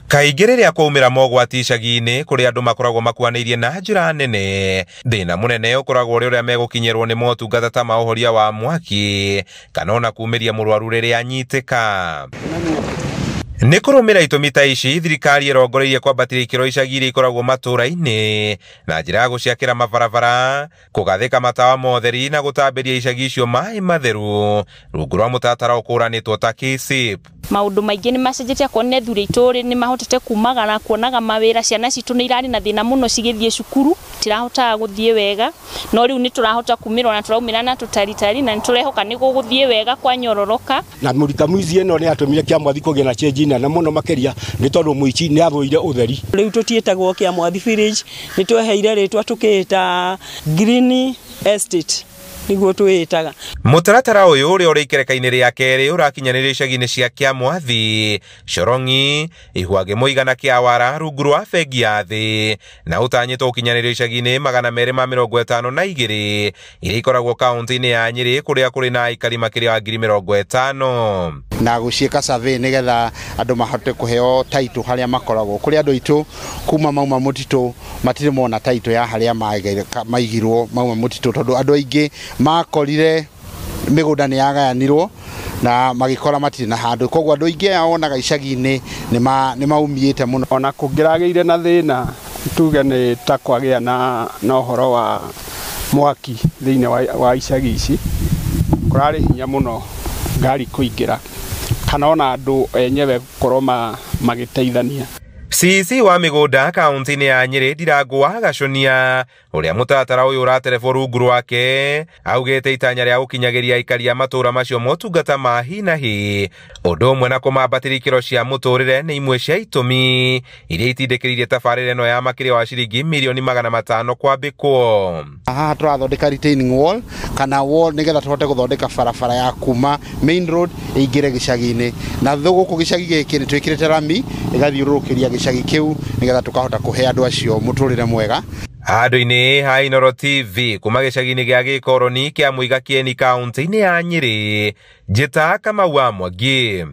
Kaingĩ rĩrĩa kwaumĩra mogwati icagi-inĩ kũrĩa andũ makoragwo makuanĩirie na njĩra nene, thĩna mũnene ũkoragwo ũrĩ ũrĩa megũkinyĩrwo nĩ motungata ta ma ũhoria wa mwaki kana ona kumĩria mũrwaru rĩrĩa anyitĩka. Nĩ kũrũmĩra itũmi ta ici, thirikari ĩrongoreirie kwambatĩria ikĩro icagi iria ikoragwo matũũra-inĩ na njĩra ya gũciakĩra mabarabara, kũgathĩka matawa ma ũtheri na gũtambĩria icagi icio maĩ matheru rungu rwa mũtaratara ũkũranĩtwo ta KCIP. Maũndũ maingĩ nĩ macenjetie, akorwo nĩ athuri aitũ rĩ nĩ mahotete kumagara kuonaga mawĩra, ciana citũ nĩ irarĩ na thĩna mũno cigĩthiĩ cukuru, tirahotaga gũthiĩ wega, no rĩu nĩ tũrahota kumĩra ona tũraumĩra na tũtaritari na nĩ tũrehoka nĩ gũgũthiĩ wega kwanyororoka. Na mũrita mwici ĩno nĩ yatũmire Kĩamwathi kũgĩa na change nene mũno makĩria nĩ tondũ mũici nĩ athũire ũtheri. Rĩu tũtiĩtagwo Kĩamwathi Village, nĩ tweheire rĩtwa tũkĩĩta Green Estate niguo twĩtaga. Mũtaratara ũyũ ũrĩa ũrĩ ikereka-inĩ rĩa kerĩ ũrakinyanĩrio icagi-inĩ cia Kĩamwathi, Corongi, Ihwangĩ Mũiga na Kĩawara rungu rwa bengi ya thĩ na ũtanyĩtwo gũkinyanĩrio icagi-inĩ 252 iria ikoragwo kaunti-inĩ ya Nyĩrĩ kũrĩa kũrĩ na aikari makĩria wa 50,000. Na gũciĩka survey nĩgetha andũ mahote kũheo title harĩa makoragwo. Kũrĩ andũ aitũ kuma mauma mũtitũ matirĩ mona title ya harĩa maigirwo mauma mũtitũ, tondũ andũ aingĩ makorire mĩgũnda nĩ yagayanirwo na magĩkora matirĩ na handũ, koguo andũ aingĩ aya wonaga icagi-inĩ nĩ maumĩte mũno. Ona kũngĩragĩire na thĩna tuge nĩ ta kwagĩa na ũhoro wa mwaki thĩinĩ wa icagi ici, kũrarĩ hinya mũno ngari kũingĩra kana ona andũ enyewe gũkorwo magĩteithania. CC wa mĩgũnda kaunti-inĩ ya Nyĩrĩ Ndirangu wa Gacunia ũrĩa mũtaratara ũyũ ũraterebwo rungu rwake augĩte itanya rĩa gũkinyagĩria aikari a matũũra macio motungata ma hi na hi ũndũ ũmwe na kũmambatĩria ikĩro cia mũtũrĩre nĩ imwe cia itũmi iria itindĩkĩrĩirie tabarĩra ĩno ya makĩria wa ciringi mirioni 500 kwambĩkwo. Haha tũrathondeka retaining wall kana wall nĩgetha tũhote gũthondeka barabara ya kuma main road ĩingĩre gĩcagi-inĩ, na gũkũ gĩcagi gĩkĩ nĩ twĩkĩrĩte rami ĩgathiũrũrũkĩria gĩcagi kĩu nĩgetha tũkahota kũhe andũ acio mũtũrĩre mwega. Handũ-inĩ ha Inooro TV kuma gĩcagi-inĩ gĩa Gĩkoroni kĩa Mũiga Kĩeni kaunti-inĩ ya Nyĩrĩ, njĩta Kamau wa Mwangi.